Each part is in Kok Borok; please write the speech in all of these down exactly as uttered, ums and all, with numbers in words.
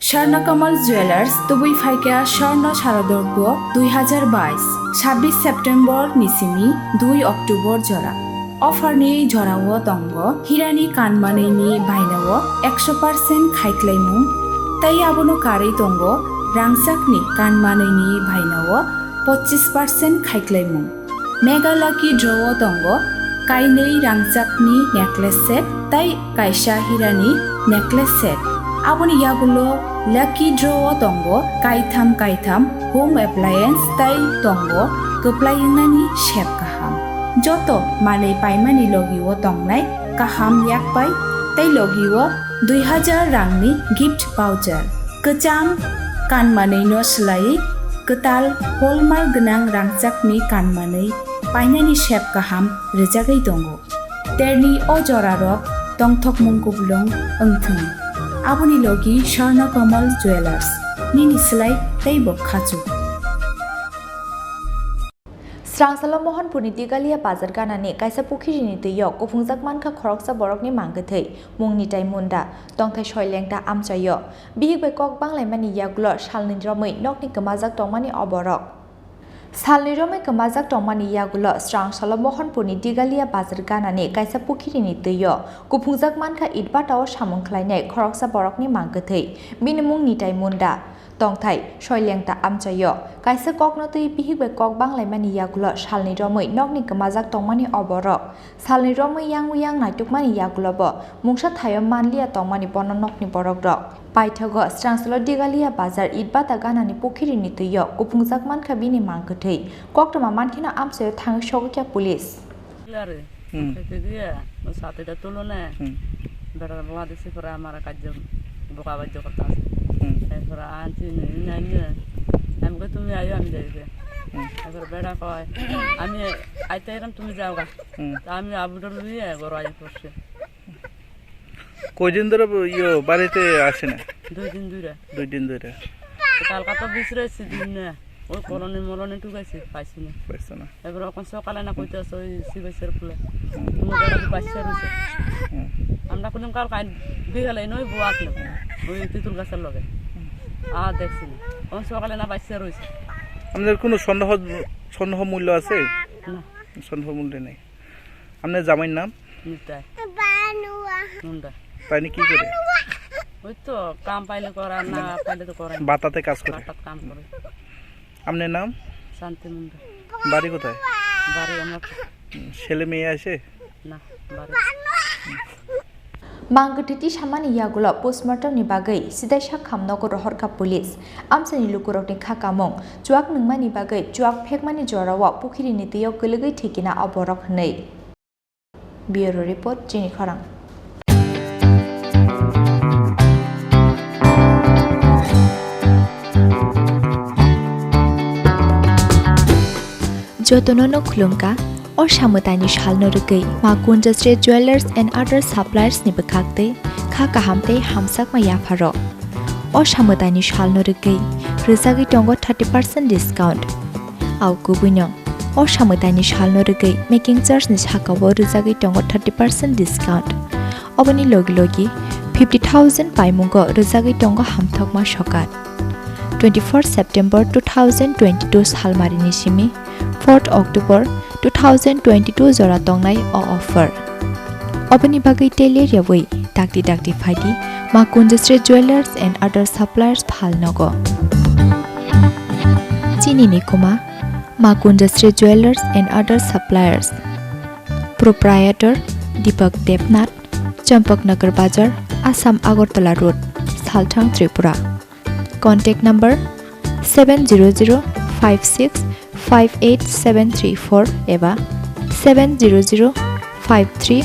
Swarna Kamal Jewelers, tubui phaikha Swarna Sharadorgo dui hazar bais, sabbish September ni simi dui October jora. Offer ni jorao tongo hirani kanmanwi ni bainao ekso percent khaiklaimung, tei abono karwi tongo rangchakni kanmanwi ni bainao pochis percent khaiklaimung. Mega Lucky Draw o tongo kainwi rangchakni necklace set tei kaisa hirani necklace set. Aboni yagulo Lucky Draw o tongo kaitham kaitham home appliance tei tongo kwplai wngnani sep kaham. Joto manwi paimani logi o tongnai kaham yakpai tei logi o dui hazar rangni gift voucher. Kwcham kanmanwi no swlaiwi kwtal hallmark gwnang rangchakni kanmanwi painani sep kaham rwjagwi tongo. Terni o jorarok tongthokmung kuplung wngthung. Aboni logi Swarna Kamal Jewelers, nini slai teibo khachuk. Srangsalo Mohanpurni Digalia bazar ganani kaisa pukhirini twi-o kuphungjak mankha khoroksa borokni mangkwthwi, mungni tai munda, tongthai soilengta amchaio. Bihik bai kok banglaimani yagulo salni romwi nokni kwmajak tongmani o borok. Salni romwi kwmajak tongmani yagulo Srangsalo Mohanpurni Digalia bazar ganani kaisa pukhirini twi-o kuphungjak mankha itbata-o samung khlainai khoroksa borokni mangkwthwi. Bini mung Nitai Munda. Tongthai, soilengta amchaio. Kaisa kokno twi bihik bai kok banglaimani yagulo salni romwi nokni kwmajak tongmani o borok. Salni romwi yang yang naitukmani yagulobo mungsa thaio manliya tongmani bono nokni borokrok. Paithago Srangsalo Digalia bazar itbata ganani pukhirini twi-o kuphungjak mankha bini mangkwthwi. Koktwma mankheno amchaio thangwi sogwikha police. Yare, Hmm. kete diye, o sate da tulo ne. Hmm. Bera lade se pura amara kajjo, boka bajjo kota ase. Hmm. E pura anchi ne, ne, ne. Em ko tumi ayo, ami jai ke. Hmm. E pura bera koi, ami aite eram tumi jaoga. Hmm. Ta ami abu dor lui e goro ayo porse. কয়দিন ধরে ব-, ইয়ে, বাড়িতে আসে না? দুই দিন ধরে। দুই দিন ধরে। কালকা তো বিচরে এসে দিন না। ওই কলোনি মলোনি টুকাইছি, পাইছি না। পাইছো না। এবার এখন সকালে না কইতে আসো, ওই সিবাইসের ফুলে। হুম। তোমার জায়গা তো বাচ্চা রয়েছে। হুম। আমরা কোনদিন কাল কাল বিকালে নই বউ আসলো। ওই তেঁতুল গাছের লগে। হুম। আর দেখছি না। এখন সকালে না বাচ্চা রয়েছে। আপনাদের কোনো সন্দেহ, সন্দেহ মূল্য আছে? না। সন্দেহ মূল্য নেই। আপনার জামাইর নাম? নিতাই। মুন্ডা। তাই কি করে? ওই তো কাম পাইলে করে, আর না পাইলে তো করে না। বাতাতে কাজ করে? বাতাত কাম করে। আপনার নাম? শান্তি মুন্ডা। বাড়ি কোথায়? বাড়ি আমার হুম, ছেলে মেয়ে আছে? না, বাড়ি। Mangkwthwi tisamani yagulo postmortem ni bagwi sidaisa khamnogo rohorkha police. Amchaini lukurokni kha kamung, chuak nungmani bagwi chuak phekmani jorao pukhirini twi-o kwlwgwi thwikina o borok hwnwi. Bureau report, chini khorang. Jotono no khulumkha, o samwtaini salno rwgwi Ma Kunjasri Jewellers and Other Suppliers ni bwkhak twi kha kaham tei hamjakma yapharo. O samwtaini salno rwgwi rwjagwi tongo thirty percent discount. Au kubuino, o samwtaini salno rwgwi making charge ni sakao rwjagwi tongo thirty percent discount. Oboni logi logi fifty thousand paimungo rwjagwi tongo hamthokma sokat. Twenty-four September two thousand twenty-two salmarini simi fourth October two thousand twenty-two jora tongnai o offer. Oboni bagwi tele rewui dakti dakti phaidi Ma Kunjasri Jewellers and Other Suppliers phalnogo. Chini ni kuma Ma Kunjasri Jewellers and Other Suppliers. Proprietor Deepak Debnath, Champaknagar Bazar, Assam Agartala Road, Salthang, Tripura. Contact number seven zero zero five six five eight seven three four eba seven zero zero five three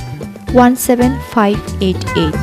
one seven five eight eight.